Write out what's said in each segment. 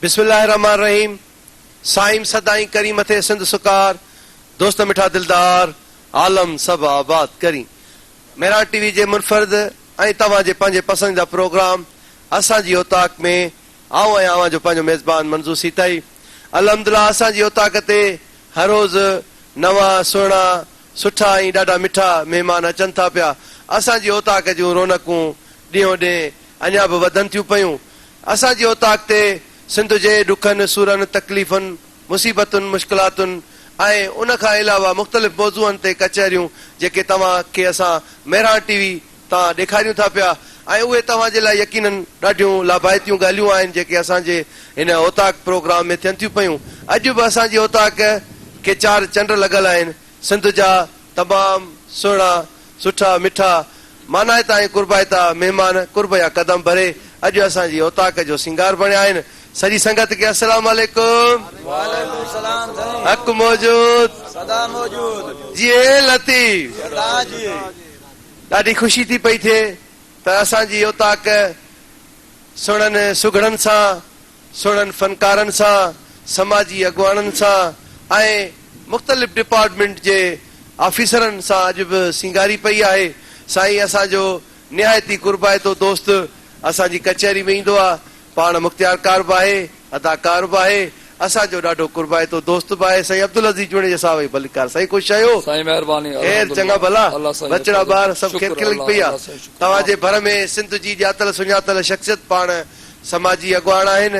بسم الله الرحمٰن الرحيم سائين سدائين ڪرين مٿي سنڌ سڪار دوست مٺا دلدار عالم سڀ آباد ڪرين مهراڻ ٽي وي جي منفرد ۽ توهان جي پنهنجي پسنديده پروگرام اسان جي اوطاق ۾ آئون آهيان اوهان جو پنهنجو ميزبان منظور سيتائي الحمدلله اسان جي اوطاق تي هر روز نوان سهڻا سٺا ۽ ڏاڍا مٺا مهمان اچن ٿا پيا اسان جي اوطاق جون رونقون ڏينهون ڏينهن اڃا به وڌن ٿيون پيون. اسان جي اوطاق تي سنڌ جي ڏکن، سورن، تڪليفن، مصيبتن، مشڪلاتن ۽ ان کان علاوه مختلف موضوعن تي ڪچهريون جيڪي توهان کي اسان مهراڻ ٽي وي تان ڏيکاريون ٿا پيا ۽ اهي توهان جي لاء يقينن ڏاڍيون لاڀائتيون ڳالهيون آهن جيڪي اسان جي هن اوطاق پروگرام ۾ ٿين ٿيون پيون. اڄ به اسان جي اوطاق کي چار چنڊ لڳل آهن. سنڌ جا تمام سهڻا، سٺا، مٺا، مانائتا ۽ قربائتا مهمان قرب جا قدم ڀري اڄ اسان جي اوطاق جو سينگار بڻيا آهن. سڄي سنگت کي السلام عليڪم. وعليڪم السلام سائين. حق موجود. سدا موجود. جيئي لطيف. سدا جيئي. ڏاڍي خوشي ٿي پئي ٿئي ته اسان جي اوطاق سهڻن سگهڙن سان سهڻن فنڪارن سان، سماجي اڳواڻن سان ۽ مختلف ڊپارٽمينٽ جي آفيسرن سان اڄ به سينگاري پئي آهي. سائين اسان جو نهايت ئي قربائتو دوست اسان جي ڪچهري ۾ ايندو آ، پاڻ مختيارڪار به آهي، اداڪار به آهي، اسان جو ڏاڍو قربائتو دوست به آهي سائين عبدالعزيز جوڻيجي صاحب کي ڀليڪار سائين خوش آهيو؟ سائين مهرباني خير چڱا الحمدلله ڀلا الله سائين جو ٻچڙا فضل ٻار سڀ خير شڪر کلڪ الله پئي آ الله سائين شڪر توهان جي ڀر ۾ سنڌ جي ڄاتل سڃاتل شخصيت پاڻ سماجي اڳواڻ آهن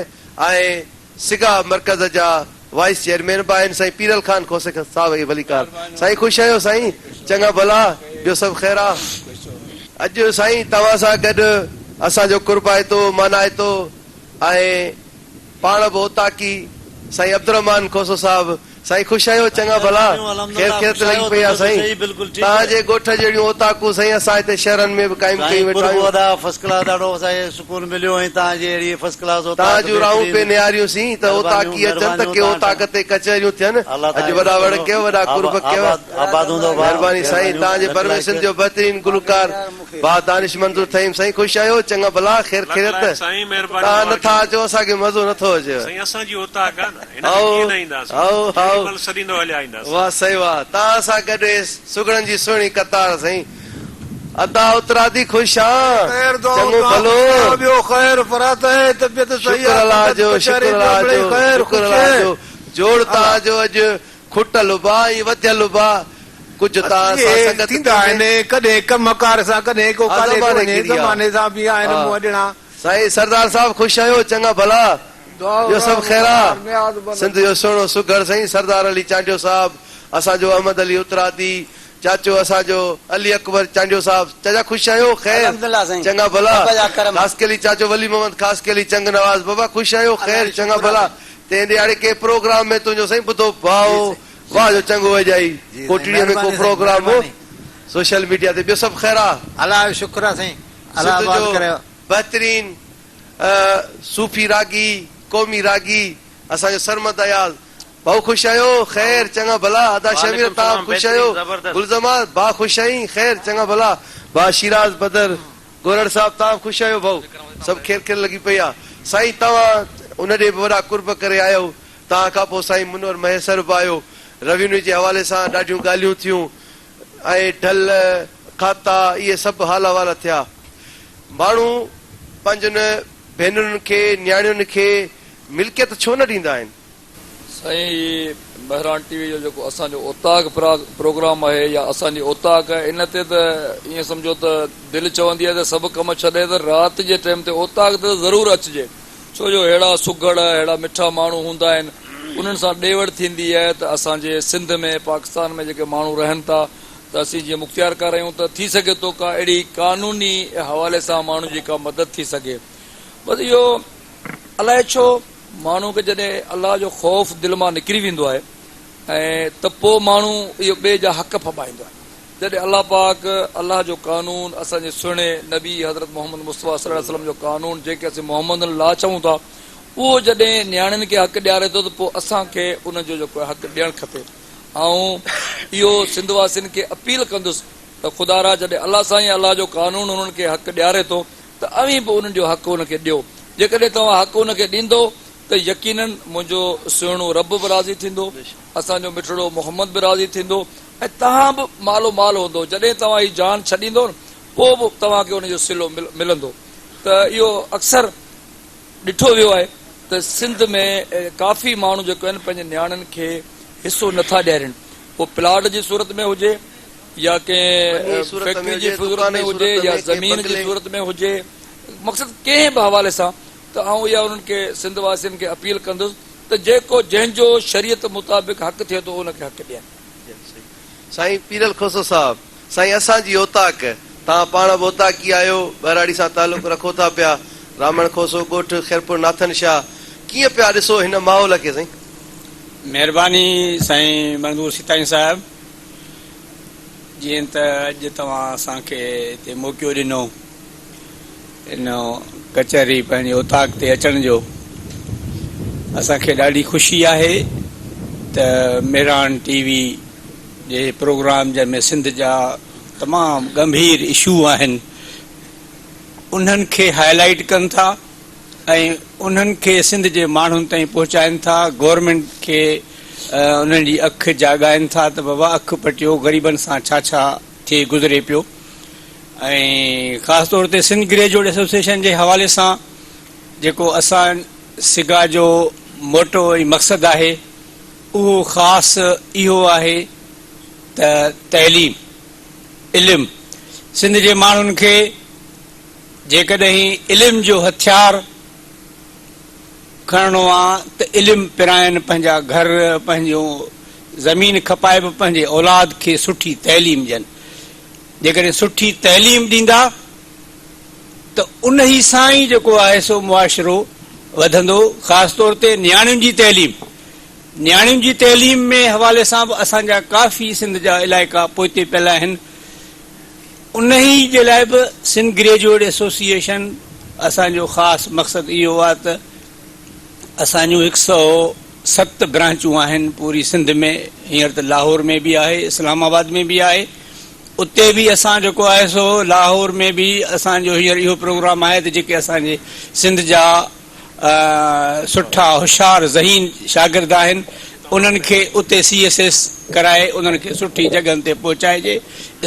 ۽ سگا مرڪز جا وائيس چيئرمين به آهن سائين پيرل خان کوسي صاحب کي ڀليڪار سائين خوش آهيو سائين چڱا ڀلا ٻيو سڀ خير آ اڄ سائين توهان سان گڏ اسان جو قربائتو مانائتو ۽ پاڻ به اوطاقي سائين عبدالرحمان کوسو صاحب سائين خوش آهيو چڱا ڀلا خير خيرت لڳي پئي آ سائين توهان جي ڳوٺ جهڙيون اوطاقون سائين اسان هتي شهرن ۾ به قائم ڪيون ويٺا آهيون. توهان جون راهون پئي نهاريون سين ته اوطاقي اچن ته ڪي اوطاق تي ڪچهريون ٿين اڄ وڏا وڙ ڪيو وڏا قرب ڪيو مهرباني سائين توهان جي ڀر ۾ سنڌ جو بهترين گلوڪار ڀاء دانش منظور ٿهيم سائين خوش آهيو چڱا ڀلا خير لک خيريت لائق سائين مهرباني توهان اوهان نٿا جي. اچو اسان کي مزو نٿو اچيو. سائين اسان جي اوطاق آ نه هن ۾ هائو ڪيئن نه اينداسين هائو جيڏي هائو مهل سڏيندو هليا اينداسين. واه سائين واه توهان سان گڏ هي سگهڙن جي سهڻي قطار سائين ادا اترادي خوش آن خير دعائون چڱو توهان ڀلو. خوش آهيو ٻيو خير فرحت آهي طبيعت صحيح شڪر آ الله سنگت جو ڪچهري شڪر الله ٻيو مڙئي جو خير شڪر خوش الله جو جوڙ توهان جو اڄ کٽل با ۽ وڌيل با ڪجهه تان سان اهي سنگت ٿيندا آهن ڪونهي. ڪڏهن ڪم ڪار سان ڪڏهن ڪو ها ڪاڏي ٿو زماني وڃي ڪهڙي آ. زماني سان به آهن ها منهن ڏيڻا. سائين سردار صاحب خوش آهيو چڱا ڀلا دعا ٻيو سڀ رام خير آ مهار نياز بند. سنڌ جو سهڻو سگهڙ سائين سردار علي چانڊيو صاحب اسان جو احمد علي اترادي چاچو اسان جو علي اڪبر چانڊيو صاحب چاچا خوش آهيو خير الحمدلله سائين چڱا ڀلا بابا جا ڪرم. خاصخيلي چاچو ولي محمد خاصخيلي چنگ نواز بابا خوش آهيو الله خير جو چڱا شڪر آ ڀلا سائين. تنهن ڏهاڙي ڪنهن پروگرام ۾ تنهنجو سائين ٻڌو ڀائو واه جو چڱو وڄائي جي سائين ڪوٽڙي ۾ ڪو مهرباني سائين پروگرام هو مهرباني. سوشل ميڊيا تي ٻيو سڀ خير آ. الله جو شڪر آ سائين الله سنڌ آباد جو ڪريو. بهترين صوفي راڳي قومي راڳي اسان جو سرمد اياز ڀائو خوش آهيو خير چڱا ڀلا ادا شهمير وعليڪم توهان سلام خوش بهترين آهيو زبردست. گل زمان ڀاء خوش آهين خير چڱا ڀلا ڀاء شيراز بدر گورڙ صاحب توهان به خوش آهيو ڀائو سڀ خير خير لڳي پئي آ سائين توهان ان ڏي به وڏا قرب ڪري آيو توهان کان پوء سائين منور مهيسر به آيو روينيو جي حوالي سان ڏاڍيون ڳالهيون ٿيون ۽ ڍل کاتا اهي سڀ حال احوال ٿيا ماڻهو پنهنجن ڀينرن کي نياڻين کي ملڪيت ڇو نه ڏيندا آهن؟ سائين هي مهراڻ ٽي وي جو جيڪو اسان جو اوطاق پروگرام آهي يا اسان جي اوطاق آهي ان تي ته ائين سمجهو ته دل چوندي آهي ته سڀ ڪم ڇڏي ته رات جي ٽيم تي اوطاق تي ته ضرور اچجي ڇو جو ههڙا سگهڙ ههڙا مٺا ماڻهو هوندا آهن انهن سان ڏي وٺ ٿيندي آهي ته اسان جي سنڌ ۾ پاڪستان ۾ جيڪي ماڻهو رهن ٿا ته اسين جيئن مختيارڪار آهيون ته ٿي سگهي ٿو ڪا اهڙي قانوني حوالي سان ماڻهن جي ڪا مدد ٿي سگهي بس اهو الائي ڇو ماڻهو کي جڏهن الله جو خوف دل مان نڪري ويندو آهي ۽ ته پوء ماڻهو اهو ٻئي جا حق ڦٻائيندو آهي. جڏهن الله پاڪ الله جو قانون اسان جي سهڻي نبي حضرت محمد مصطفيٰ صلي الله عليه وسلم جو قانون جنهن کي اسين محمدن الله چئون ٿا اهو جڏهن نياڻين کي حق ڏياري ٿو ته پوء اسان کي ان جو جيڪو حق ڏيڻ کپي. آئون اهو سنڌ واسين کي اپيل ڪندس ته خدارا جڏهن الله سائين الله جو قانون انهن کي حق ڏياري ٿو ته اوهين به انهن جو حق ان کي ڏيو. جيڪڏهن توهان حق ان کي ڏيندو ته يقينن منهنجو سهڻو رب به راضي ٿيندو، اسان جو مٺڙو محمد به راضي ٿيندو ۽ توهان به مالو مال هوندو، جڏهن توهان هي جان ڇڏيندو نه پوء به توهان کي ان جو صلو ملندو ته اهو اڪثر ڏٺو ويو آهي ته سنڌ ۾ ڪافي ماڻهو جيڪو آهن پنهنجي نياڻين کي حصو نٿا ڏيارين پوء پلاٽ جي صورت ۾ هجي يا ڪنهن فيڪٽري جي صورت ۾ هجي يا زمين جي صورت ۾ هجي مقصد ڪنهن به حوالي سان ته آئون اها انهن کي سنڌ واسين کي اپيل ڪندس ته جيڪو جنهن جو شريعت مطابق حق ٿئي ٿو ان کي حق ڏين. سائين پيرل کوسو صاحب سائين اسان جي اوطاق توهان پاڻ به اوطاقي آهيو ٻهراڙي سان تعلق رکو ٿا پيا رامڻ کوسو ڳوٺ خيرپور ناٿن شاهه ڪيئن پيا ڏسو هن ماحول کي سائين. مهرباني سائين منظور سيتائي صاحب جيئن ته اڄ توهان اسان کي هتي موقعو ڏنو ان ڪچهري پنهنجي اوطاق تي اچڻ جو اسان کي ڏاڍي خوشي آهي ته مهراڻ ٽي وي جي پروگرام جنهن ۾ سنڌ جا تمام ڳنڀير اشو آهن انهن کي هائي لائيٽ ڪن ٿا ۽ انهن کي سنڌ جي ماڻهن تائين پهچائن ٿا گورنمينٽ کي انهن جي اک جاڳائن ٿا ته بابا اک پٽيو غريبن سان ڇا ڇا ٿئي گذري پيو ۽ خاص طور تي سنڌ گريجوئيٽ ايسوسيئيشن جي حوالي سان جيڪو اسان سگا جو موٽو ۽ مقصد آهي اهو خاص اهو آهي ته تعليم علم سنڌ جي ماڻهن کي جيڪڏهن علم جو هٿيار کڻڻو آ ته علم پرائن پنهنجا گهر پنهنجو زمين کپائي به پنهنجي اولاد کي سٺي تعليم ڏين جيڪڏهن سٺي تعليم ڏيندا ته انهي سان ئي جيڪو آهي سو معاشرو وڌندو خاص طور تي نياڻين جي تعليم نياڻين جي تعليم ۾ حوالي سان به اسان جا ڪافي سنڌ جا علائقا پوئتي پيل آهن انهي جي لاء به سنڌ گريجوئيٽ ايسوسيئيشن اسان جو خاص مقصد اهو آهي ته اسان جون هڪ سئو ست برانچون آهن پوري سنڌ ۾ هينئر ته لاهور ۾ به آهي اسلام آباد ۾ به آهي اتي به اسان جيڪو آهي سو لاهور ۾ به اسان جو هينئر اهو پروگرام آهي ته جيڪي اسان جي سنڌ جا سٺا هوشيار ذهين شاگرد آهن انهن کي اتي سي ايس ايس ڪرائي انهن کي سٺي جڳهن تي پهچائجي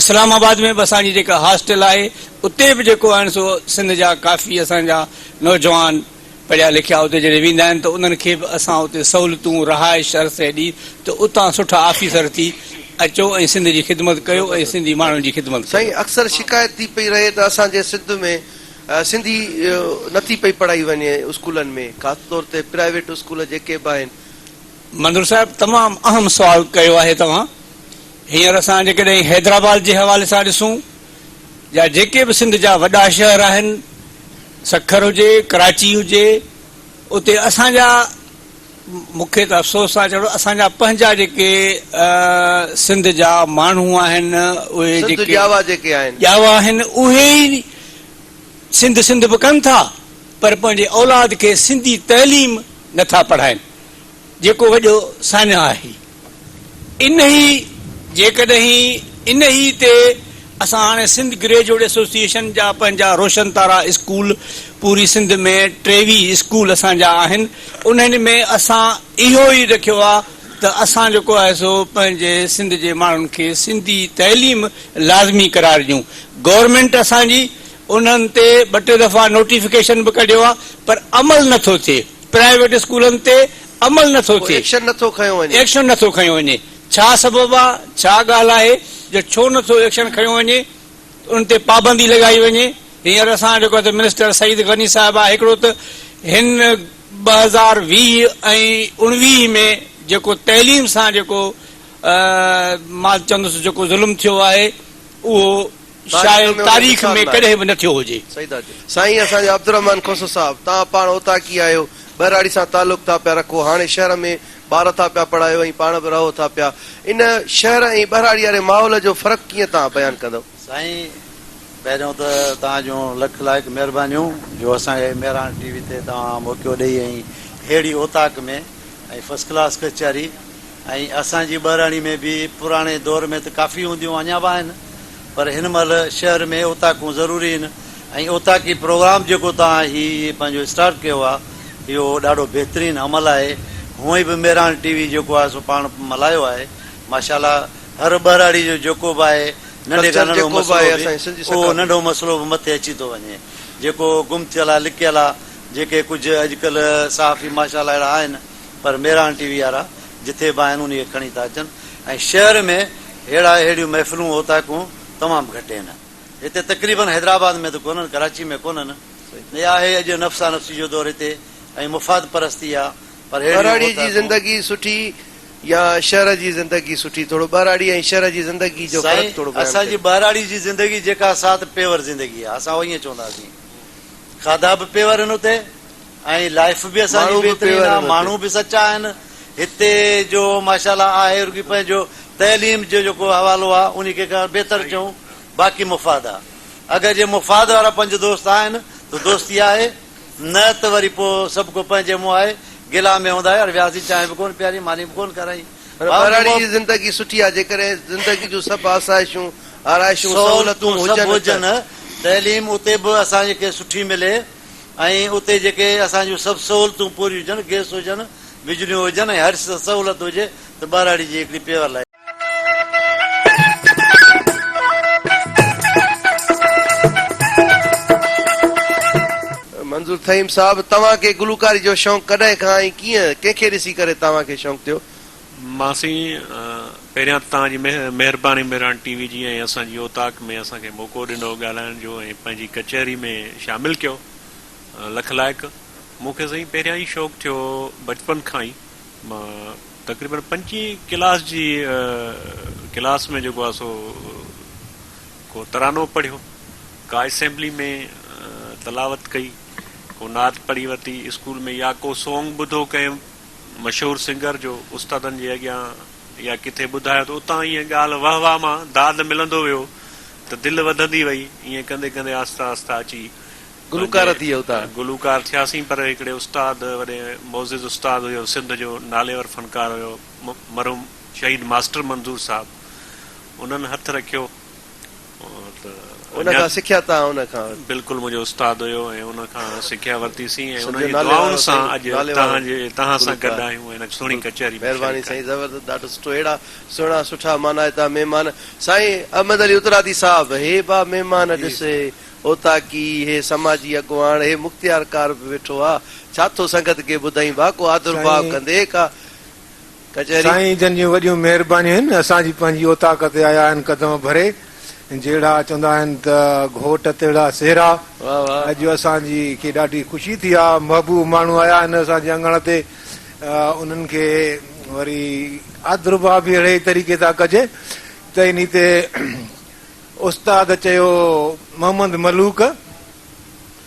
اسلام آباد ۾ به اسان جي جيڪا هاسٽل آهي اتي به جيڪو آهن سو سنڌ جا ڪافي اسان جا نوجوان پڙهيا لکيا اتي جڏهن ويندا آهن ته انهن کي به اسان اتي سهولتون، رهائش هر شيء ڏئي ته اتان سٺا آفيسر ٿي اچو ۽ سنڌ جي خدمت ڪيو ۽ سنڌي ماڻهن جي خدمت ڪيو. سائين اڪثر شڪايت ٿي پئي رهي ته اسان جي سنڌ ۾ سنڌي نٿي پئي پڙهائي وڃي اسڪولن ۾ خاص طور تي پرائيويٽ اسڪول جيڪي به آهن. منظور صاحب تمام اهم سوال ڪيو آهي توهان. هينئر اسان جيڪڏهن حيدرآباد جي حوالي سان ڏسون يا جيڪي به سنڌ جا وڏا شهر آهن سکر هجي ڪراچي هجي اتي اسان جا مون کي ته افسوس سان چوڻو اسان جا پنهنجا جيڪي سنڌ جا ماڻهو آهن اهي سنڌ ڄاوا جيڪي آهن. ڄاوا آهن اهي ئي سنڌ سنڌ به ڪن ٿا پر پنهنجي اولاد کي سنڌي تعليم نٿا پڙهائن جيڪو وڏو سانحو آهي. انهي جيڪڏهن انهي تي اسان هاڻي سنڌ گريجوئيٽ ايسوسيئيشن جا پنهنجا روشن تارا اسڪول پوري سنڌ ۾ 23 اسڪول اسان جا آهن انهن ۾ اسان اهو ئي رکيو آهي ته اسان جيڪو آهي سو پنهنجي سنڌ جي ماڻهن کي سنڌي تعليم لازمي قرار ڏيون گورنمينٽ اسان جي انهن تي ٻه ٽي دفعا نوٽيفڪيشن به ڪڍيو آهي پر عمل نٿو ٿئي پرائيويٽ اسڪولن تي عمل نه ٿو ٿئي. ايڪشن نه ٿو کنيو وڃي. ايڪشن نه ٿو کنيو وڃي. ڇا سبب آ، ڇا ڳالهه آهي جو ڇو نه ٿو ايڪشن کنيو وڃي، ان تي پابندي لڳائي وڃي. هينئر اسان جيڪو ته منسٽر سعيد غني صاحب آ هڪڙو ته هن 2020 ۽ 19 ۾ جيڪو تعليم سان جيڪو مان چوندس جيڪو ظلم ٿيو آهي اهو شايد تاريخ ۾ ڪڏهن به نه ٿيو هجي. سائين اسان جا عبدالرحمان کوسو صاحب توهان پاڻ اوطاقي آهيو ٻهراڙي سان تعلق ٿا پيا رکو هاڻي شهر ۾ ٻار ٿا پيا پڙهايو ۽ پاڻ به رهو ٿا پيا ان شهر ۽ ٻهراڙي واري ماحول جو فرق ڪيئن توهان بيان ڪندؤ؟ سائين پهريون ته توهان جون لک لائق مهربانيون جو اسان کي مهراڻ ٽي وي تي توهان موقعو ڏئي ۽ ههڙي اوطاق ۾ ۽ فرسٽ ڪلاس ڪچهري ۽ اسان جي ٻهراڙي ۾ به پراڻي دور ۾ ته ڪافي هونديون اڃا به آهن پر هن مهل شهر ۾ اوطاقون ضروري آهن ۽ اوطاقي پروگرام جيڪو توهان هي پنهنجو اسٽارٽ ڪيو آهي اهو ڏاڍو بهترين عمل آهي. هونئن به مهراڻ ٽي وي جيڪو آهي سو پاڻ ملهايو آهي. ماشاء الله هر ٻهراڙي جو جيڪو به آهي ننڍي کان ڪلچر ننڍو جيڪو به مسئلو آهي به اسان جي سنڌي اهو ثقافت. ننڍو مسئلو به مٿي اچي ٿو وڃي. جيڪو گم ٿيل آهي لڪيل آهي جيڪي ڪجهه اڄڪلهه صحافي ماشاء الله اهڙا آهن پر مهراڻ ٽي وي وارا جٿي به آهن انهي کي کڻي ٿا اچن ۽ شهر ۾ ههڙا اهڙيون محفلون اوطاقون تمام گهٽ آهن. هتي تقريبن حيدرآباد ۾ ته ڪونهن ڪراچي ۾ ڪونهن. اها آهي اڄ نفسا نفسي جو دور هتي ۽ مفاد پرستي آ پر ههڙيون ٻهراڙي جي اوطاقون. زندگي سٺي يا شهر جي زندگي سٺي ٿورو ٻهراڙي ۽ شهر جي زندگي جو فرق سائين ٿورو بيان اسان جي ڪريو. ٻهراڙي جي زندگي جيڪا سا ته پيور زندگي آ اسان ائين چونداسين کاڌا به پيور آهن اتي ۽ لائف به اسان جي ماڻهو به بهترين پيور آ آهن اتي. ماڻهو به سچا آهن هتي جو ماشاءالله آهي رڳي پنهنجو تعليم جو جيڪو حوالو آ انهي کي بهتر چئون باقي مفاد آ اگر جي مفاد وارا پنج دوست آهن ته دوستي آهي نه ته وري پوء سڀ ڪو پنهنجي منهن آهي گلا ۾ هوندا يار وياسين چانهه به ڪونه پياري ماني به ڪونه کارائي پر ٻهراڙي جي زندگي سٺي آهي جيڪڏهن زندگي جون سڀ آسائشون آرائشون سهولتون سهولتون سڀ هجن ته. هجن تعليم اتي به اسان کي سٺي ملي ۽ اتي جيڪي اسان جون سڀ سهولتون پوريون هجن گئس هجن بجليون هجن ۽ هر سهولت هجي ته ٻهراڙي جي هڪڙي پيور لائيف. منظور ٿهيم صاحب توهان کي گلوڪاري جو شوق ڪڏهن کان ۽ ڪيئن ڪنهن کي ڏسي ڪري توهان کي شوق ٿيو؟ مان سائين پهريان ته توهان جي مهرباني مهراڻ ٽي وي جي ۽ اسان جي اوطاق ۾ اسان کي موقعو ڏنو ڳالهائڻ جو ۽ پنهنجي ڪچهري ۾ شامل ڪيو لک لائق مون کي سائين پهريان ئي شوق ٿيو بچپن کان ئي مان تقريبن پنجين ڪلاس جي ڪلاس ۾ جيڪو آهي سو ڪو ترانو پڙهيو، ڪا اسيمبلي ۾ تلاوت ڪئي، ڪو نعت پڙهي ورتي اسڪول ۾ يا ڪو سونگ ٻڌو ڪنهن مشهور سنگر جو استادن جي اڳيان يا ڪٿي ٻڌايو ته اتان ائين ڳالهه وهه واه مان داد ملندو ويو ته دل وڌندي وئي ائين ڪندي ڪندي آهستي آهستي اچي گلوڪار ٿي ويو تان. گلوڪار ٿياسين پر هڪڙي استاد وڏي معزز استاد هيو سنڌ جو ناليور فنڪار هيو مرحوم شهيد ماسٽر منظور صاحب انهن هٿ رکيو ته ان کان سکيا تان ان کان. بلڪل منهنجو استاد هيو ۽ ان کان سکيا ورتي سين ۽ سنڌ ان جو جي نالي دعائن وارو سان سائين اڄ نالي توهان وارو جي توهان سان گڏ گلوڪار آهيون ۽ هن سهڻي ڪچهري ۾ مهرباني شريڪ سائين آهيون. زبردست ڏاڍو سٺو اهڙا سهڻا سٺا مانائتا مهمان سائين احمد علي اترادي صاحب هي با مهمان ڏس هي اوطاقي، هي سماجي اڳواڻ، هي مختيارڪار به ويٺو آ، ڇا ٿو سنگت کي ٻڌائين ڀا، ڪو آڌر ڀاء سائين ڪندي ڪا ڪچهري. سائين جن جون وڏيون مهربانيون آهن اسان جي پنهنجي اوطاق تي آيا آهن قدم ڀري جهڙا چوندا آهن ته گهوٽ تهڙا سهرا واه واه. اڄ اسان جي کي ڏاڍي خوشي ٿي آ محبوب ماڻهو آيا آهن اسان جي اڱڻ تي انهن کي وري آڌر ڀاء به اهڙي ئي طريقي سان ڪجي ته انهي تي استاد چيو، محمد ملوڪ!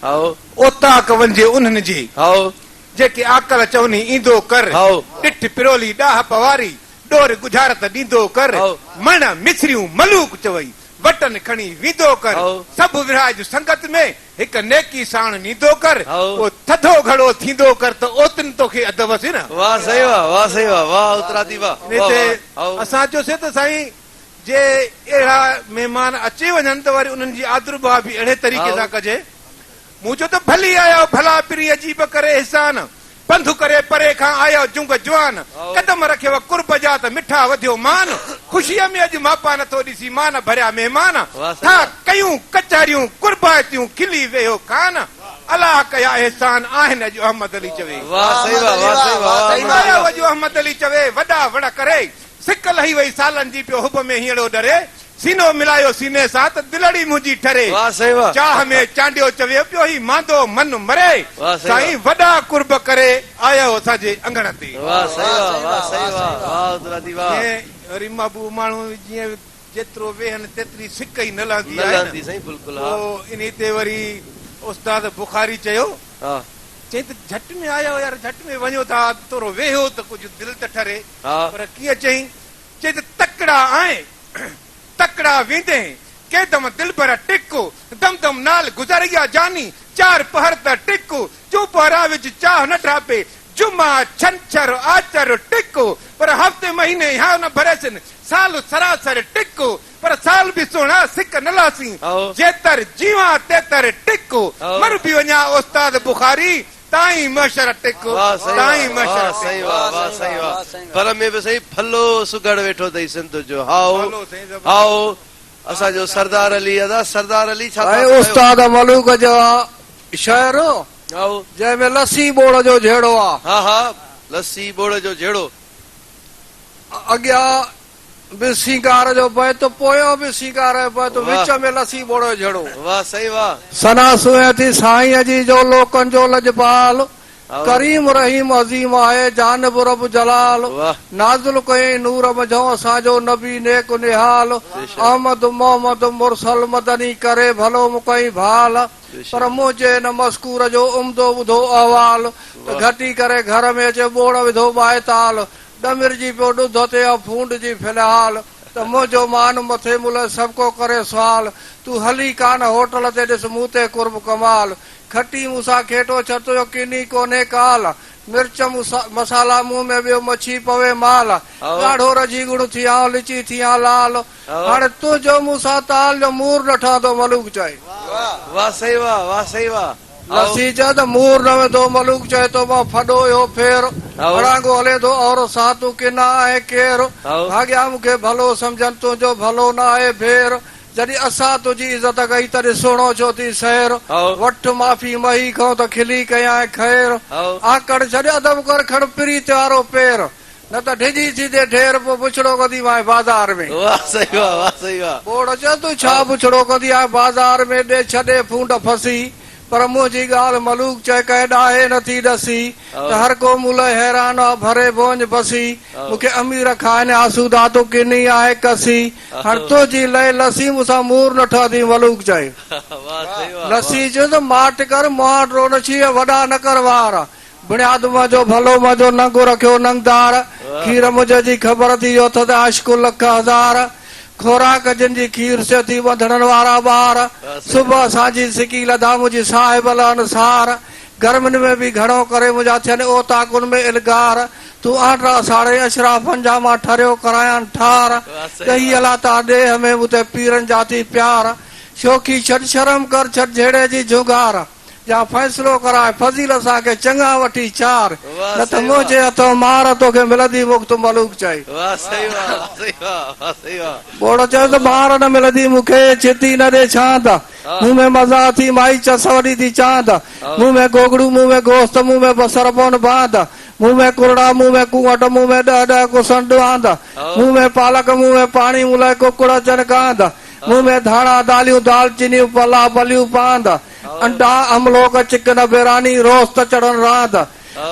هائو. اوطاق وڃجي انهن جي. هائو. جيڪي عاقل چوني ايندو ڪر. هائو. ڏٺ پرولي ڏاهپ واري، ڏور ڳجهارت ڏيندو ڪر. هائو. مڻ مصريون ملوڪ چوئي، وٽن کڻي ويندو ڪر. هائو. سڀ ورهائج سنگت ۾، هڪ نيڪي ساڻ نيندو ڪر. هائو. پوء ٿڌو گهڙو ٿيندو ڪر ته اوتن توکي ادب سين. واه سائين واه، واه سائين واه، واه اترادي واه، انهي واه تي واه، هائو. اسان چيوسين ته سائين! جي اهڙا مهمان اچي وڃن ته وري انهن جي آدرڀاء به اهڙي طريقي سان ڪجي. مون چيو ته ڀلي آيا ڀلا پرين عجيب ڪري احسان، پنڌ ڪري پري کان آيا جنگ جوان، قدم رکيو قرب جا ته مٺا وڌيو مان، خوشيء ۾ اڄ ماپا نٿو ڏسي مان ڀريا مهمان، ٿا ڪيون ڪچهريون قربائتيون کلي ويهو خان، الله ڪيا احسان آهن اڄ احمد علي چوي. آيا اڄ احمد علي چوي وڏا وڙ ڪري. سڪ لهي وئي سالن جي پيو حب ۾ هينئڙو ڏري سينو ملايو سيني سان ته دلڙي منهنجي ٺري واه سائين واه. چاهه ۾ چانڊيو چوي پيو هي ماندو من مري واه سائين سائين واه. وڏا قرب ڪري آيو اسان جي اڱڻ تي. واه سائين واه واه سائين واه واه عبدالهادي واه. جيئن وري محبوب ماڻهو جيئن جيترو ويهن تيتري سڪ ئي نه لهندي نه آهي نه لهندي سائين بلڪل ها. پوء انهي تي وري استاد بخاري چيو. ها. چيائين ته جهٽ ۾ آيا آهيو يار جهٽ ۾ وڃو ٿا ٿورو ويهو ته ڪجهه دل ته ٺري. ها. پر ڪيئن چئين؟ چئي ته تڪڙا آئين، تڪڙا ويندين، ڪيدم دلبر ٽڪ، دم دم نال گذريا جاني، چار پهر ته ٽڪ، چوپهرا وچ چاهه نه ڍاپي، جمعا، ڇنڇر، آچر ٽڪ، پر هفتي مهيني هيانء نه ڀريسين، سال سراسر ٽڪ، پر سال به سهڻا سڪ نه لاسين، جيتر جيوان تيتر ٽڪ، مر به وڃان استاد بخاري. تائين محشر ٽڪ، تائين محشر ٽڪ. واه سائين واه واه سائين واه پر ۾ به سائين ڀلو سگهڙ ويٺو اٿئي سنڌ جو هائو هائو اسان جو سردار علي ادا سردار علي ڇا ٿا سائين استاد ملوڪ جو آ شعر جنهن ۾ لسي ٻوڙ جو جهيڙو آ. ها ها لسي ٻوڙ جو جهيڙو. اڳيان به سينگار جو بيت، پويان به سينگار جو بيت، وچ ۾ لسي ٻوڙ جو جهيڙو. واه سائين واه. ثنا سونهن ٿي سائينء جي جو لوڪن جو لڄپال، ڪريم رحيم عظيم آهي جانب رب جلال، نازل ڪيائين نور منجهئون اسان جو نبي نيڪ نهال، احمد محمد مرسل مدني ڪري ڀلو مڪئين ڀال، پر منهنجي هن مذڪور جو عمدو ٻڌو احوال، ته گهٽي ڪري گهر ۾ اچي ٻوڙ وڌو ٻائيتال، ڏمرجي پيو ڏڌ تي ۽ ڦونڊجي في الحال ته منهنجو مان مٿي مون لئه سڀڪو ڪري سوال تون هلي ڪانه هوٽل تي ڏس مون تي قرب ڪمال کٽي مون سان کيٽو ڇت جو ڪني ڪونهي ڪال مرچ مصالا منهن ۾ ٻيو مڇي پوي مال ڳاڙهو رجي ڳڻ ٿيان لچي ٿيان لال هاڻي تنهنجو مون سان تال جو مور نه ٺهندو ملوڪ چئي. واه سائين واه واه سائين واه. لسي چئي ته مور نه ويندو ملوڪ چئي ٿو مان ڦڏو اهو ڦير اڙانگو هلين ٿو اور سان تون ڪنا آهين ڪير ڀاڳيا مون کي ڀلو سمجهن تنهنجو ڀلو نه آهي ڀير جڏهن اسان تنهنجي عزت ڪئي تڏهن سهڻو ڇو ٿي سير وٺ معافي مهي کئون ته کلي ڪيانء خير آڪڙ ڇڏ ادب ڪر کڻ پريت وارو پير. نه ته ڊڄي ٿيندي ڍير پوء بڇڙو ڪندي مانء بازار ۾. واه سائين واه واه سائين واه. ٻوڙ چيو تون ڇا بڇڙو ڪندي آهين بازار ۾ ڏي ڇڏي ڦونڊ ڦسي پر منهنجي ڳالهه ملوڪ چئي ڪنهن ڏاهي نه ٿي ڏسي ته هر ڪو مون لئه حيران آ ڀري ڀوڃ بسي مون کي امير کائن آسودا تون ڪني آهين ڪسي هاڻ تنهنجي لئه لسي مون سان مور نه ٺهندي ملوڪ چئي لسي چيو ته ماٺ ڪر مهانڊو نه ڇيهه وڏا نه ڪر وار بڻياد منهنجو ڀلو منهنجو ننگ رکيو ننگدار، کير منهنجي جي خبر ٿي جو اٿس عاشق لک هزار، خوراڪ جن جي کير سي ٿي ٻنڌڻن وارا ٻار، صبح سانجهي سڪي لڌا منهنجي صاحب لهن سار، گرمين ۾ به گهڻو ڪري منهنجا ٿين اوطاقن ۾ الغار، تون آنڊرا ساڙي اشرافن جا مان ٺريو ڪرايان ٺار، ڏهي الاتا ڏيهه ۾ مون تي پيرن جا ٿي پيار، شوخي ڇڏ شرم ڪر ڇڏ جهيڙي جي جهونگار. جا فيصلو ڪراء فضيل اسان کي چڱا وٺي چار، نه ته منهنجي هٿئون مار توکي ملندي مفت ملوڪ چئي. ٻوڙ چيس ته مار نه ملندي مون کي، ڇتي نه ڏي ڇاند، مون ۾ مزا اٿي مائي چس وڏي ٿي چاند، مون ۾ گوگڙو مون ۾ گوشت مون ۾ بصر پون باند، مون ۾ ڪرڙا مون ۾ ڪونئٽ مون ۾ ڏهه ڏهه ڪسن ڏواند، مون ۾ پالڪ مون ۾ پاڻي مون لئه ڪڪڙ اچن ڪاند، مون ۾ ڌاڻا داليون دالچينيون پلا پليون پاند. انڊا، املوڪ، چڪن، بيراني، روست چڙهن راند،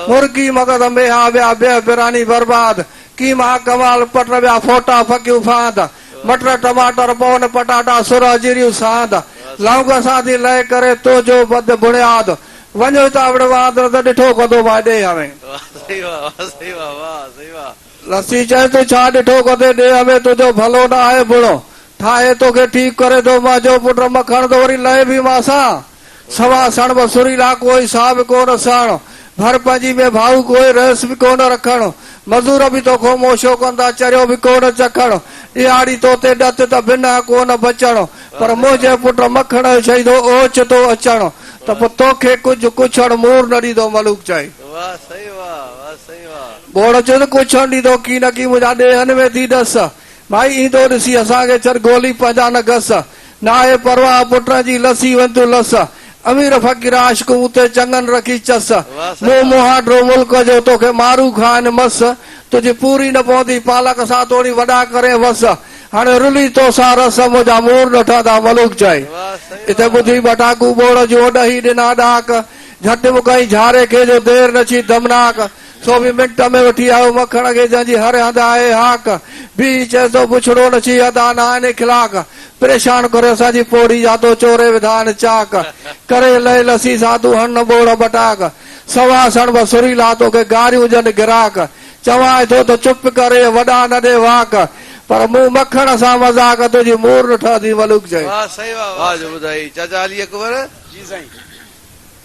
مرغي مغز ميها ويا بيهه بيراني برباد، قيما ڪمال پٽ ويا ڦوٽا ڦڪيون ڦاند، مٽر ٽماٽر پون پٽاٽا سرهه جيريون ساند، لونگ سان ٿي لئه ڪري تنهنجو بد بڻياد، وڃ هتان وڙ واند نه ته ڏٺو ڪندو مانء ڏيهه ۾. لسي چيس تون ڇا ڏٺو ڪندي ڏيهه ۾ تنهنجو ڀلو نه آهي بڻو ٺاهي توکي ٺيڪ ڪري ٿو منهنجو پٽ مکڻ ته وري لهي به ماسان سوا سڻڀ سريلا ڪوئي سا به ڪونه سهڻ ڀر پنهنجي ۾ ڀائو ڪوئي رئيس به ڪونه رکڻ مزور به توکون موشو ڪندا چريو به ڪونه چکڻ ڏيهاڙي توتي ڏت ته بنهه ڪونه بچڻ پر منهنجي پٽ مکڻ جو چئي ٿو اوچتو اچڻ ته پوء توکي ڪجهه ڪڇڻ مور نه ڏيندو ملوڪ چئي. ٻوڙ چيو ته ڪڇڻ ڏيندو ڪي نه ڪي منهنجا ڏيهن ۾ ٿي ڏس. مائي ايندو ڏسي اسان کي ڇڏ گولي پنهنجا نه گس. ناهي پرواهه پٽ جي لسي وڃ تون لس. امير فقير عاشق مون تي چڱن رکي چس. مون مهانڊو ملڪ جو توکي مارو کائن مس. تنهنجي پوري نه پوندي پالڪ سان توڻي وڏا ڪرين وس. هاڻي رلي توسان رس منهنجا مور نه ٺهندا ملوڪ چئي. اتي ٻڌي ٻٽاڪون ٻوڙ جون ڏهي ڏنا ڏاڪ. جهٽ مڪائين جهاري کي جو دير نه ڇي دمناڪ، سو به منٽ ۾ وٺي آيو مکڻ کي جنهن جي هر هنڌ آهي هاڪ، بيهي چئي ٿو بڇڙو نه ڇي ادا نه آهن اخلاق، پريشان ڪري اسان جي پوڙهي جا تو چوري وڌا آهن چاڪ، ڪري لئي لسي سان تون هڻ نه ٻوڙ ٻٽاڪ، سوا سڻڀ سريلا توکي گاريون جن گراڪ، چوانء ٿو ته چپ ڪر اي وڏا نه ڏي واڪ، پر مون مکڻ سان مذاق تنهنجي مور نه ٺهندي ملوڪ چئي. واه سائين واه واه جو ٻڌائي چاچا علي اڪبر. جي سائين.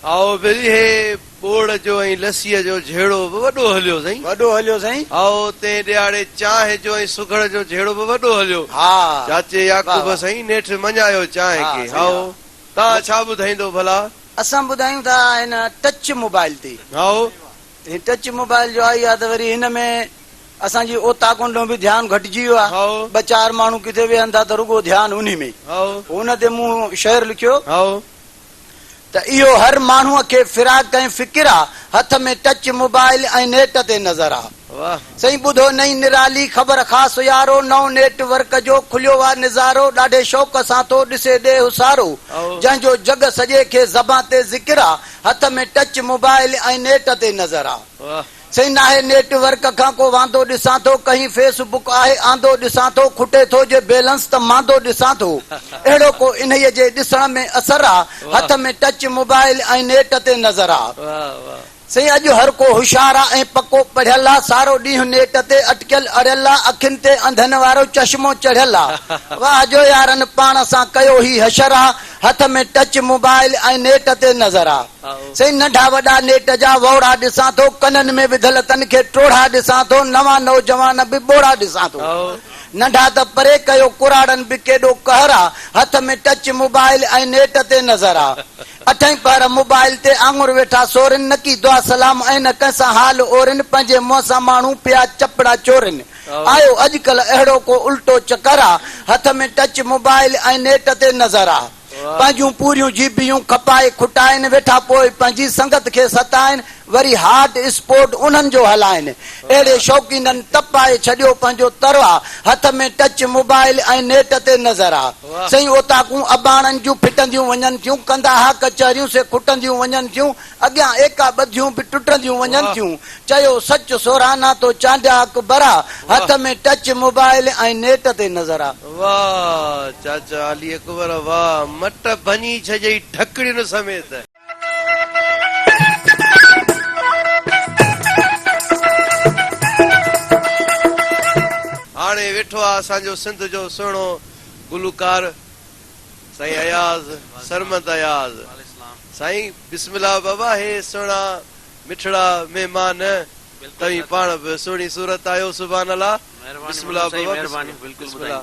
هائو ڀلي هي ٻوڙ جو ۽ لسيء جو جهيڙو به وڏو هليو سائين. وڏو هليو سائين. هائو تنهن ڏيهاڙي چانهه جو ۽ سگهڙ جو جهيڙو به وڏو هليو. ها. چاچي يعقوب سائين نيٺ مڃايو چانهه کي. هائو تان ڇا ٻڌائيندو ڀلا؟ اسان ٻڌايون ٿا هن ٽچ موبائل تي. هائو. هي ٽچ موبائل جو آئي آ ته وري هن ۾ اسان جي اوطاقن ڏانهن به ڌيان گهٽجي ويو آ. هائو. ٻه چار ماڻهو ڪٿي ويهن ٿا ته رڳو ڌيان انهي ۾. هائو. ان تي مون شعر لکيو. هائو. ته اهو هر ماڻهوء کي فراق ۽ فڪر آ، هٿ ۾ ٽچ موبائل ۽ نيٽ تي نظر آ. سائين ٻڌو نئين نرالي خبر خاص يارو، نئون نيٽ ورڪ جو کليو آ نظارو، ڏاڍي شوق سان ٿو ڏسي ڏيهه سارو، جنهن جو جڳ سڄي کي زبان تي ذڪر آ، هٿ ۾ ٽچ موبائل ۽ نيٽ تي نظر آ. سائين ناهي نيٽ ورڪ کان ڪو واندو ڏسان ٿو ڪهين فيس بڪ آهي آندو ڏسان ٿو کٽي ٿو جي بيلنس ته ماندو ڏسان ٿو اهڙو ڪو انهيء جي ڏسڻ ۾ اثر آ هٿ ۾ ٽچ موبائل ۽ نيٽ تي نظر آ سائين اڄ هر ڪو هوشيار آ ۽ پڪو پڙهيل آ سارو ڏينهن نيٽ تي اٽڪيل اڙيل آ اکين تي انڌن وارو چشمو چڙهيل آ واهه جو يارن پاڻ سان ڪيو هي حشر آ هٿ ۾ ٽچ موبائل ۽ نيٽ تي نظر آ. سائين ننڍا وڏا نيٽ جا ووڙا ڏسان ٿو، ڪنن ۾ وڌل تن کي ٽوڙها ڏسان ٿو، نوان نوجوان به ٻوڙا ڏسان ٿو. ننڍا ته پري ڪيو ڪراڙن به ڪيڏو قهر آ، هٿ ۾ ٽچ موبائل ۽ نيٽ تي نظر آ. اٺئي پهر موبائل تي آڱر ويٺا سورين، نڪي دعا سلام ۽ نه ڪنهن سان حال اورين، پنهنجي منهن سان ماڻهو پيا چپڙا چورين. آيو اڄڪلهه اهڙو ڪو الٽو چڪر آ، هٿ ۾ ٽچ موبائل ۽ نيٽ تي نظر آ. پنهنجون پوريون جيبيون کپائي کٽائين، ويٺا پوء پنهنجي سنگت کي ستائين، وري هاٽ اسپوٽ انهن جو هلائين. اهڙي شوقينن تپائي ڇڏيو پنهنجو تروا، هٿ ۾ ٽچ موبائل ۽ نيٽ تي نظر آ. سائين اوطاقون اباڻن جون ڦٽنديون وڃن ٿيون، ڪندا ها ڪچهريون سي کٽنديون وڃن ٿيون، اڳيان ايڪا ٻڌيون به ٽٽنديون وڃن ٿيون. چيو سچ سورانا تو چانڊيا اڪبرا، هٿ ۾ ٽچ موبائل ۽ نيٽ تي نظر آ. واھ چاچا علي اڪبر واھ مٽ ڀڃي ڇڏيئي ڍڪڙين سميت. هاڻي ويٺو آ اسان جو سنڌ جو سهڻو گلوڪار سائين اياز سرمد اياز سائين بسم الله بابا هي سهڻا مٺڙا مهمان توهين پاڻ به سهڻي صورت آهيو سبحان الله بسم الله بابا بسم الله.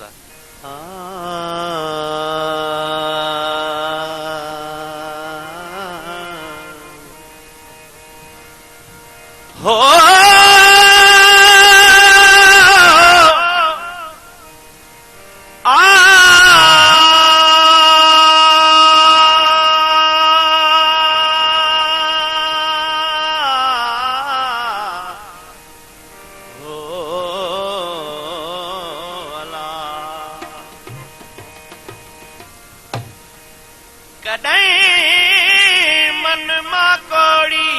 ڪڏهن من مان ڪوڙي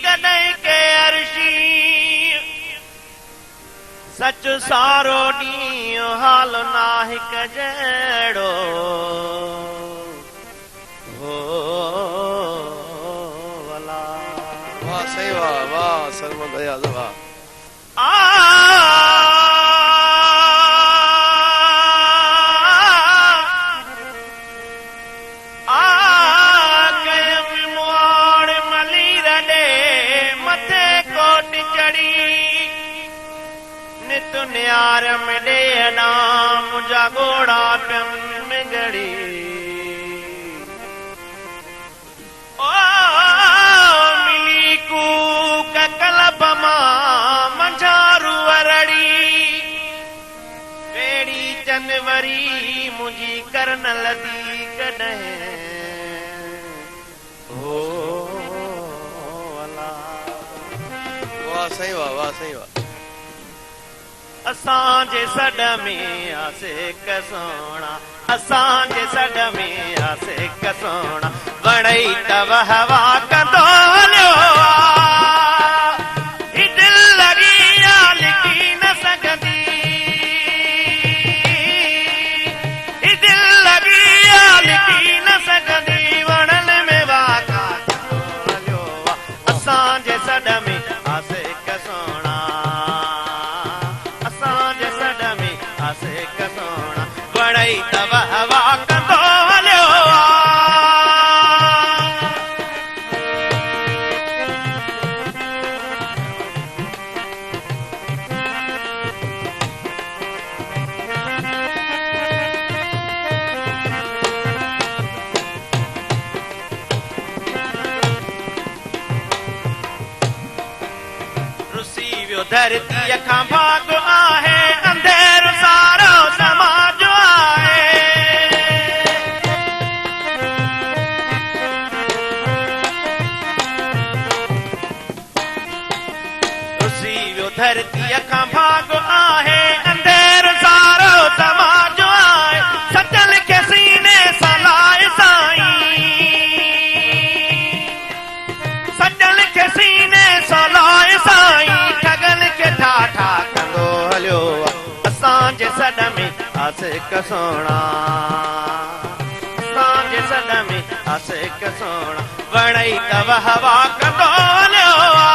ڪڏهن ڪي عرشي. سچ سارو ڏينهن حال ناهه ڪجهڙو هو ولا. واه سائين واه واه سرمد اياز واه. آ آ ڪيم مواڙ ملير ڏي مٿي ڪوٽ چڙهي. نت نيارم ڏيهه ڏانهن منهنجا ڳوڙها پيم ڳڙي. او ملي ڪوڪ ڪلب مان منجهان روح رڙي. ويڙهي چن وري منهنجي ڪر نه لڌي ڪڏهن. هو الا. واه سائين واه واه سائين واه. اسان جي سڏ ۾ آ سڪ سهڻا اسان جي سڏ ۾ آ سڪ سهڻا وڻئي ته وهه واه ڪندو هليو آ هي دل لڳي آ لڪي نه سگهندي هي دل لڳي آ لڪي نه سگهندي وڻن ۾ واڪا ڪندو هليو آ اسان جي سڏ ۾ آ سڪ سهڻا اسان جي سڏ ۾ آ سڪ سهڻا وڻئي ته وهه واه ڪندو هليو آ. ڌرتيء کان ڀاڳ آهي، انڌيرو سارو سماج آهي. رسي ويو ڌرتيء کان ڀاڳ آهي، انڌيرو سارو سماج آهي. سچل کي سيني سان لائي سائين. سڄڻ کي سيني سان لائي سائين ٺڳن کي ٺا ٺا ڪندو هليو آ اسان جي سڏ ۾ عاشق سهڻا اسان جي سڏ ۾ عاشق سهڻا وڻئي ته وهه واهه ڪندو هليو آ.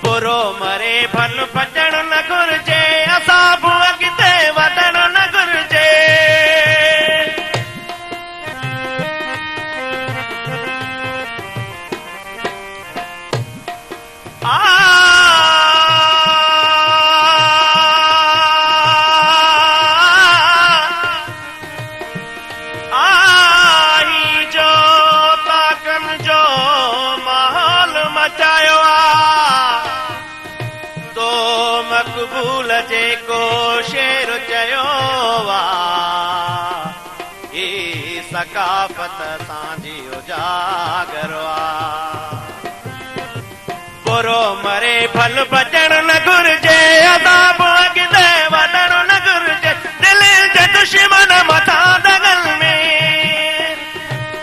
برو مري ڀل ڀڄڻ نه گهرجي، عذاب اڳتي وڌڻ نه گهرجي. آهي جو طاقن جو ماحول مچايو آ تو مقبول جيڪو شعر چيو آ هي ثقافت اسان جي اجاگر آ. برو مري ڀل ڀڄڻ نه گهرجي، عذاب اڳتي وڌڻ نه گهرجي، دل جي دشمن مٿان دغل ۾،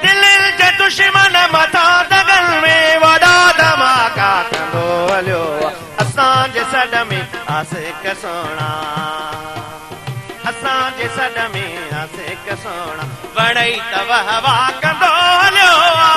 دل جي دشمن مٿان دغل ۾ وڏا ڌماڪا ڪندو هليو آ اسان جي سڏ ۾ عاشق سهڻا، اسان جي سڏ ۾ عاشق سهڻا، وڻئي ته وهه واهه ڪندو هليو آ.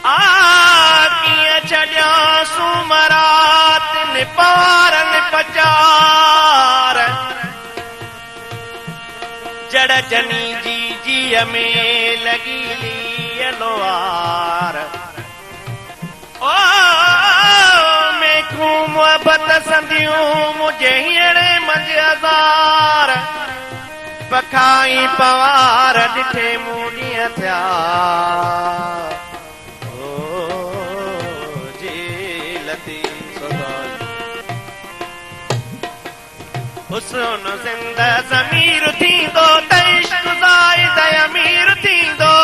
آ ڪيئن ڇڏيان سومرا تن پوارن پچار، جڙ جني جي جيء ۾ لڳي ليء لوار. او ميکون محبت سنديون منهنجي هينئڙي منجهه هزار، پکائي پوار ڏٺي مون ڏينهن ٿيا. او جي لطيف حسن زنده ضمير ٿيندو ته عشق زاهد امير ٿيندو.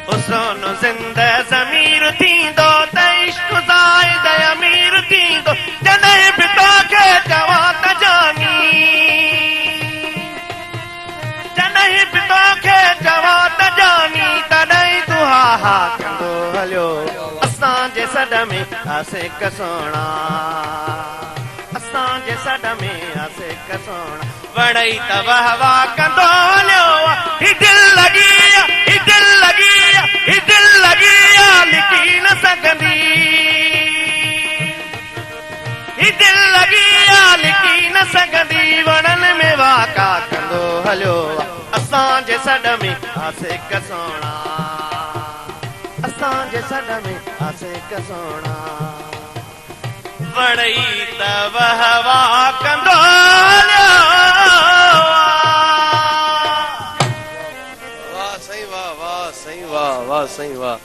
حسن زنده ضمير ٿيندو ته عشق زاهد امير ٿيندو. جڏهن به توکي چوان ته جاني، جڏهن به توکي چوان ته جاني، تڏهن تون ها ها ڪندو هليو اسان جي سڏ ۾ عاشق سهڻا، اسان جي سڏ ۾ عاشق سهڻا، وڻئي ته وهه واهه ڪندو هليو آ. هي دل لڳي آ، هي دل لڳي آ، هي دل لڳي آ، لڪي نه سگهندي. هي دل لڳي آ لڪي نه سگهندي، وڻن ۾ واڪا ڪندو هليو آ اسان جي سڏ ۾ عاشق سهڻا، اسان جي سڏ ۾ عاشق سهڻا، وڻئي ته وهه واهه ڪندو هليو آ. واه سائين واه واه سائين واه واه سائين واه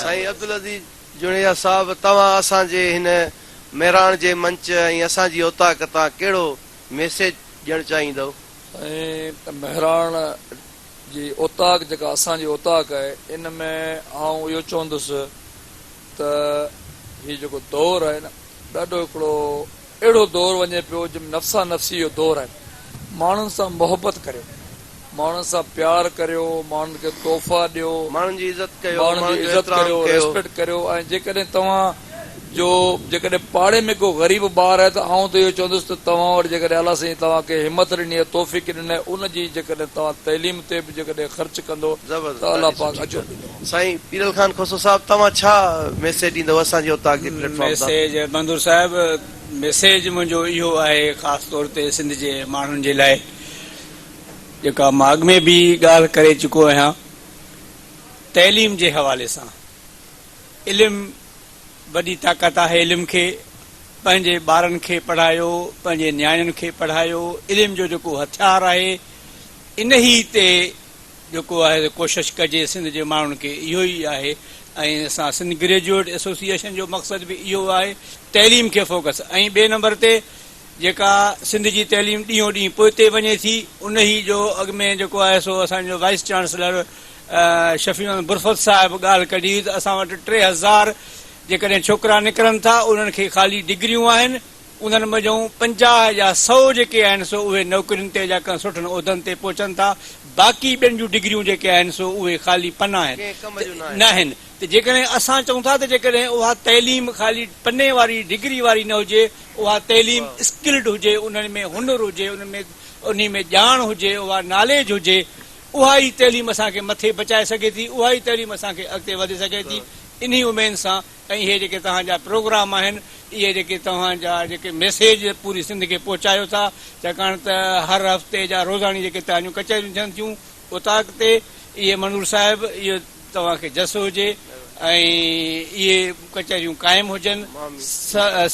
سائين عبدالعزيز جوڻيجا صاحب توهان اسان جي هن مهراڻ جي منچ ۽ اسان جي اوطاق تان ڪهڙو ميسيج ڏيڻ چاهيندؤ؟ سائين مهراڻ جي اوطاق جيڪا اسان جي اوطاق آهي ان ۾ آئون اهو چوندس ته هي جيڪو دور آهي نه ڏاڍو هڪڙو اهڙو دور وڃي پيو جنهن ۾ نفسا نفسي جو دور آهي. ماڻهن سان محبت ڪريو، ماڻهن سان پيار ڪريو، ماڻهن کي تحفا ڏيو، ماڻهن جي عزت ڪيو، ماڻهن جي ماڻهن جو عزت احترام ڪريو، ڪيو. ريسپيڪٽ ڪريو ۽ جيڪڏهن توهان جو جيڪڏهن پاڙي ۾ ڪو غريب ٻار آهي ته آئون ته اهو چوندس ته توهان وٽ جيڪڏهن الله سائين توهان کي همت ڏني آهي توفيق ڏني آهي ان جي جيڪڏهن توهان تعليم تي به جيڪڏهن خرچ ڪندو زبردست ته الله ڏاڍي پاڪ سٺي اجر ڳالهه. ڏيندو. سائين پيرل خان کوسو صاحب توهان ڇا ميسيج ڏيندو اسان جي اوطاق جي پليٽ فارم تان. ميسيج منظور صاحب ميسيج منهنجو اهو آهي خاص طور تي سنڌ جي ماڻهن جي لاء جيڪا مان اڳ ۾ به ڳالهه ڪري چڪو آهيان تعليم جي حوالي سان علم وڏي طاقت آهي علم کي پنهنجي ٻارن کي پڙهايو پنهنجي نياڻين کي پڙهايو علم جو جيڪو هٿيار آهي انهي تي جيڪو آهي ڪوشش ڪجي سنڌ جي ماڻهن کي اهو ئي آهي ۽ اسان سنڌ گريجوئيٽ ايسوسيئيشن جو مقصد به اهو آهي تعليم کي فوڪس ۽ ٻئي نمبر تي جيڪا سنڌ جي تعليم ڏينهون ڏينهن پوئتي وڃي ٿي انهي جو اڳ ۾ جيڪو آهي سو اسان جو وائيس چانسلر شفيع محمد برفت صاحب ڳالهه ڪڍي هئي ته اسان وٽ 3000 جيڪڏهن ڇوڪرا نڪرن ٿا انهن کي خالي ڊگريون آهن انهن منجهون 50 يا 100 جيڪي آهن سو اهي نوڪرين تي يا ڪنهن سٺن عهدن تي پهچن ٿا باقي ٻين جون ڊگريون جيڪي آهن سو اهي خالي پنا آهن ناهن ته جيڪڏهن اسان چئون ٿا ته جيڪڏهن اها تعليم خالي پني واري ڊگري واري نه هجي اها تعليم اسڪلڊ هجي انهن ۾ هنر هجي انهن ۾ انهي ۾ ڄاڻ هجي اها ناليج هجي اها ئي تعليم اسان کي مٿي بچائي سگهي ٿي، اها ئي تعليم اسان کي اڳتي وڌي سگهي ٿي، انهي اميد سان ۽ اهي جيڪي توهان جا پروگرام آهن، اهي جيڪي توهان جا جيڪي ميسيج پوري سنڌ کي پهچايو ٿا، ڇاڪاڻ ته هر هفتي جا روزاڻي جيڪي توهان جون ڪچهريون ٿين ٿيون اوطاق تي، اهي منظور صاحب اهو توهان کي جس هجي ۽ اهي ڪچهريون قائم هجن،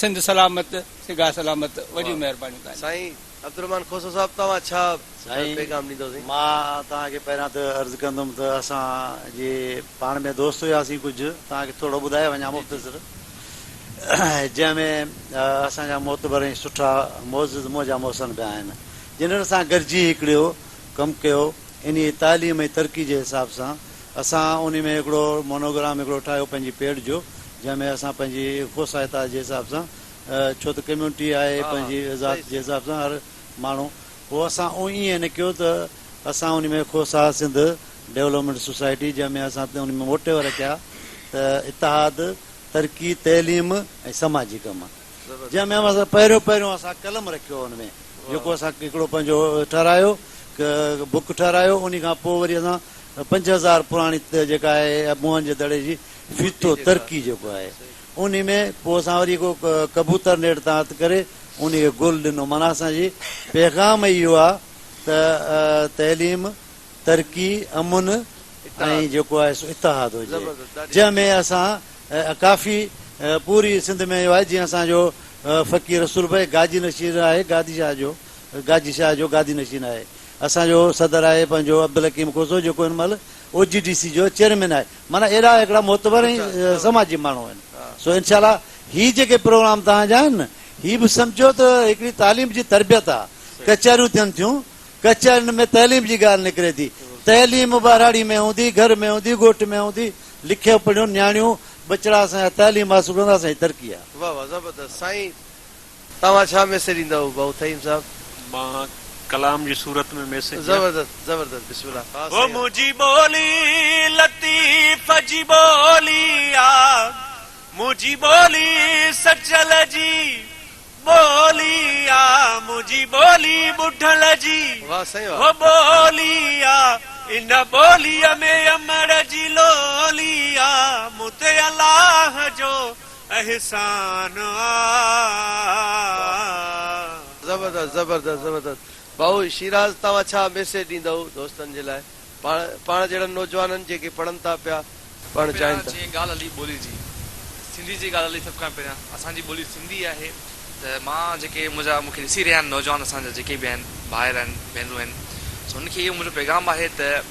سنڌ سلامت، سگها سلامت، وڏيون مهربانيون توهان جون. سائين عبدالرحمان کوسو صاحب توهان ڇا سائين پيغام ڏيندو سائين. مان توهان کي پهريان ته عرض ڪندم ته اسان جي پاڻ ۾ دوست هياسين ڪجهه توهان کي ٿورو ٻڌائي وڃان مختصر جنهن ۾ اسان جا معتبر ۽ سٺا معزز منهنجا محسن به آهن جنھن سان گڏجي هڪڙو ڪم ڪيو انهي تعليم ۽ ترقي جي حساب سان اسان انهي ۾ هڪڙو مونوگرام هڪڙو ٺاهيو پنهنجي پيڊ جو جنهن ۾ اسان پنهنجي خوسائتا جي حساب سان ڇو ته ڪميونٽي آهي پنهنجي ذات جي حساب سان هر ماڻهو پوء اسان ائين نه ڪيو ته اسان ان ۾ کوسا سنڌ ڊولپمينٽ سوسائٽي جنهن ۾ اسان ان ۾ موٽيو رکيا ته اتحاد، ترقي، تعليم ۽ سماجي ڪم جنهن ۾ اسان پهريون پهريون اسان قلم رکيو ان ۾ جيڪو اسان هڪڙو پنهنجو ٺهرايو بڪ ٺهرايو ان کان پوء وري اسان 5000 پراڻي جيڪا آهي موهن جي دڙي جي ڦيٿو ترقي جيڪو آهي انهي ۾ پوء اسان وري هڪ ڪبوتر نيٽ تان هٿ ڪري انهي کي گل ڏنو معنيٰ اسان جي پيغام ئي اهو آ ته تعليم، ترقي، امن ۽ جيڪو آهي سو اتحاد هجي جنهن ۾ اسان ڪافي پوري سنڌ ۾ اهو آهي جيئن اسان جو فقير رسول ڀائي گاجي نشين آهي گادي شاهه جو گاجي شاهه جو گادي نشين آهي اسان جو صدر آهي پنهنجو عبدالحڪيم کوسو جيڪو هن مهل او جي ڊي سي جو چيئرمين آهي معنيٰ اهڙا هڪڙا معتبر ۽ سماجي ماڻهو آهن سو انشاء الله هي جيڪي پروگرام توهان جا آهن نه هي به سمجهو ته هڪڙي تعليم جي تربيت آهي ڪچهريون ٿين ٿيون ڪچهرين ۾ تعليم جي ڳالهه نڪري ٿي تعليم ٻهراڙي ۾ هوندي گهر ۾ هوندي ڳوٺ ۾ هوندي لکيو پڙهيو نياڻيون ٻچڙا اسان جا تعليم حاصل ڪندا اسان جي ترقي آهي. واه واه زبردست سائين توهان ڇا ميسيج ڏيندؤ ڀائو ٿهيم صاحب. مان ڪلام جي صورت ۾ ميسيج ڏيان. زبردست زبردست بسم الله ها او سائين. منهنجي ٻولي لطيف جي ٻولي آ منهنجي ٻولي سچل جي ٻولي آ منهنجي ٻولي ٻڍل جي واه سائين واه. هو ٻولي آ ان ٻوليء ۾ امڙ جي لولي آ مون تي الله جو احسان آ. زبردست زبردست زبردست ڀائو شيراز توهان ڇا ميسيج ڏيندؤ دوستن جي لاء پاڻ پاڻ جهڙن نوجوانن جيڪي پڙهن ٿا پيا پڙهڻ چاهين پهريان ٿا. جيئن ڳالهه هلي ٻولي جي سنڌي جي ڳالهه هلي سڀ کان پهريان اسان جي ٻولي سنڌي آهي ته مان جيڪي منهنجا مون کي ڏسي رهيا آهن نوجوان اسان جا جيڪي به آهن ڀائر آهن ڀينرون آهن سو انهن کي اهو منهنجو پيغام آهي ته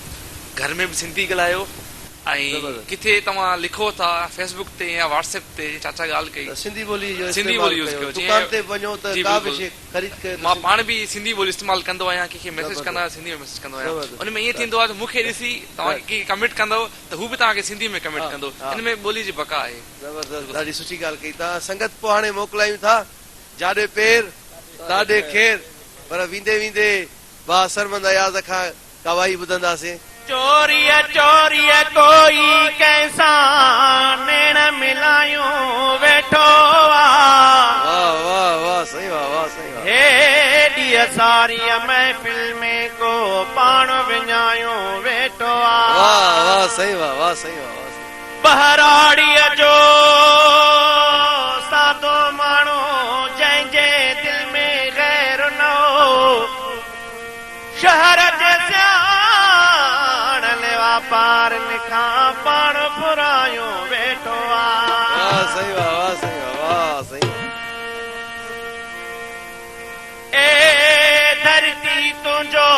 گهر ۾ به سنڌي ڳالهايو ۽ ڪٿي توهان لکو ٿا فيس بڪ تي يا واٽس ايپ تي جيئن چاچا ڳالهه ڪئي ته سنڌي ٻولي جو سنڌي استعمال ٻولي يوز ڪيو ڪيو دڪان جيئن تي به وڃو ته جي ڪا به بلڪل شي خريد ڪيو ته مان سنڌي پاڻ به سنڌي ٻولي استعمال ڪندو آهيان ڪنهن کي ميسيج ڪندو زبردست آهيان سنڌي ۾ ميسيج ڪندو آهيان زبردست ان ۾ ائين ٿيندو آهي ته مون کي ڏسي توهان ڪي ڪمينٽ ڪندو ته هو به توهان کي سنڌي ۾ ڪمينٽ ها ڪندو ها ان ۾ ٻولي جي بقا آهي. زبردست ڏاڍي سٺي ڳالهه ڪئي توهان سنگت پوء هاڻي موڪلايون ٿا جاڏي پير تاڏي خير پر ويندي ويندي ڀاء سرمد اياز کان ڪا وائي ٻڌنداسين. چوريء چوريء ڪوئي ڪنهن سان نيڻ ملايون ويٺو. ساريء محفل ۾ ڪو پاڻ وڃايو ويٺو آ. واه واه سائين واه واه سائين واه واه سائين. ٻهراڙيء جو سادو ماڻهو جنهن جي دل ۾ غير نه هو، شهر جي سياڻن واپارين کان پاڻ ڦرايو ويٺو آ. واه سائين واه واه سائين واه واه سائين واه. اي ڌرتي تنهنجو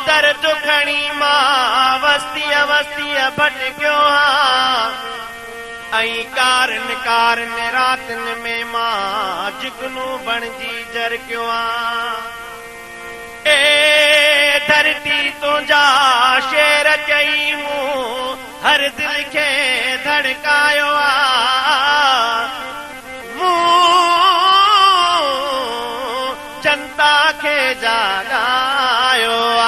درد کڻي مان وستيء وستيء ڀٽڪيو هان ۽ ڪارن ڪارن راتن ۾ مان جگنو بڻجي جرڪيو هان. اي ڌرتي تنهنجا شعر چئي مون هر دل کي ڌڙڪايو آ. مون جنتا کي جاڳايو آ.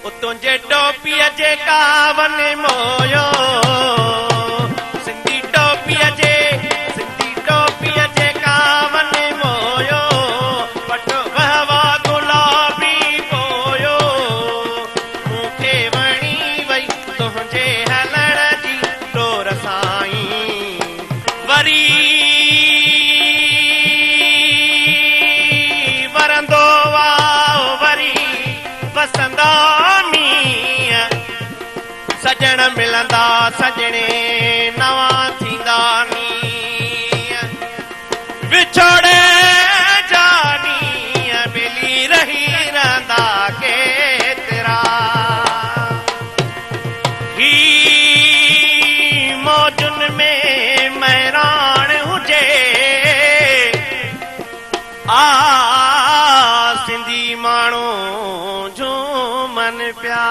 او تنهنجي ٽوپيء جي ڪاون موهيو، سنڌي ٽوپيء جي، سنڌي ٽوپيء جي ڪاون موهيو، پٽ وهوا گلابي پويو، مون کي وڻي وئي تنهنجي هلڻ جي ٽور سائين، وري ورندو واء وري وسندا مينهن، سڄڻ ملندا سڄڻي نوان ٿيندا نينهن، وڇوڙي جا ڏينهن ٻيلي رهي رهندا ڪيترا، هي موجن ۾ مهراڻ هجي. آ سنڌي ماڻهو جهومن پيا.